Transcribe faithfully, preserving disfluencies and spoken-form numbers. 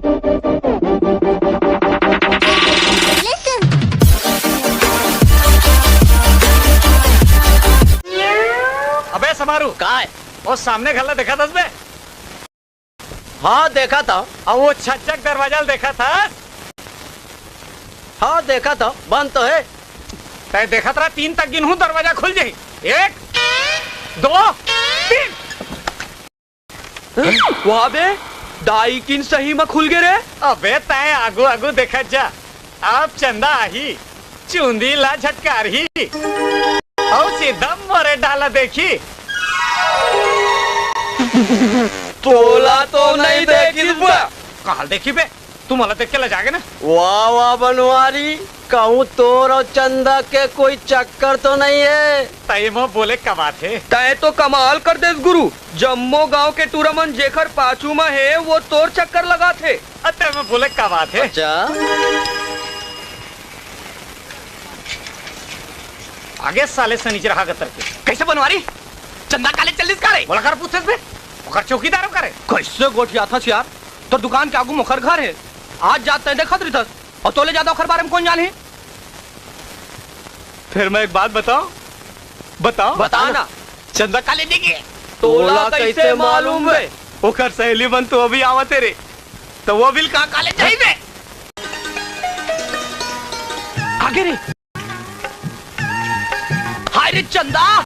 अबे समारू, काय? वो सामने घला देखा थस बे? हाँ, देखा था। अब वो छज्जक दरवाजा ल देखा थस? हाँ, देखा था, बंद तो है। तय देखत रहा, तीन तक गिनहूँ, दरवाजा खुल जाही। एक, दो, तीन। वाह बे, दाई किन सही म खुल गे रे। अबे तय आगू आगू देखत जा, अब चंदा आही, चुंदी ला झटकारही, अउ सीधा मोरे डाला देखी। तोला तो नहीं देखिस बा। काल देखी बे, तू मोला देख के लजा गे ना। वाह वाह बनवारी, कहूँ तोर अउ चंदा के कोई चक्कर तो नहीं है? तय म बोले का बात है? तय तो कमाल कर देस गुरु, जम्मो गांव के टूरा मन जेखर पाछू म हे, वो तोर चक्कर लगात हे। अ, तय म बोले का बात है? अच्छा। आगे साले सनीचर हा गतर के। कैसे बनवारी? चंदा काले चलिस का रे? मोला कर पूछस बे? ओकर चौकीदार ओकर है। कैसे गोठियाथस यार? तोर दुकान के आगू म ओकर घर है। आज जात तय देखत रहिथस। अउ तोले जादा ओखर बारे म कोन जानही? फिर मैं एक बात बताऊं? बताओ। बता ना। चंदा काले देखे? तोला कैसे मालूम बे? ओखर सहेली मन तो अभी आवत हे रे, तो वो बिल का काले जाही बे? आगे रे। हाय रे चंदा,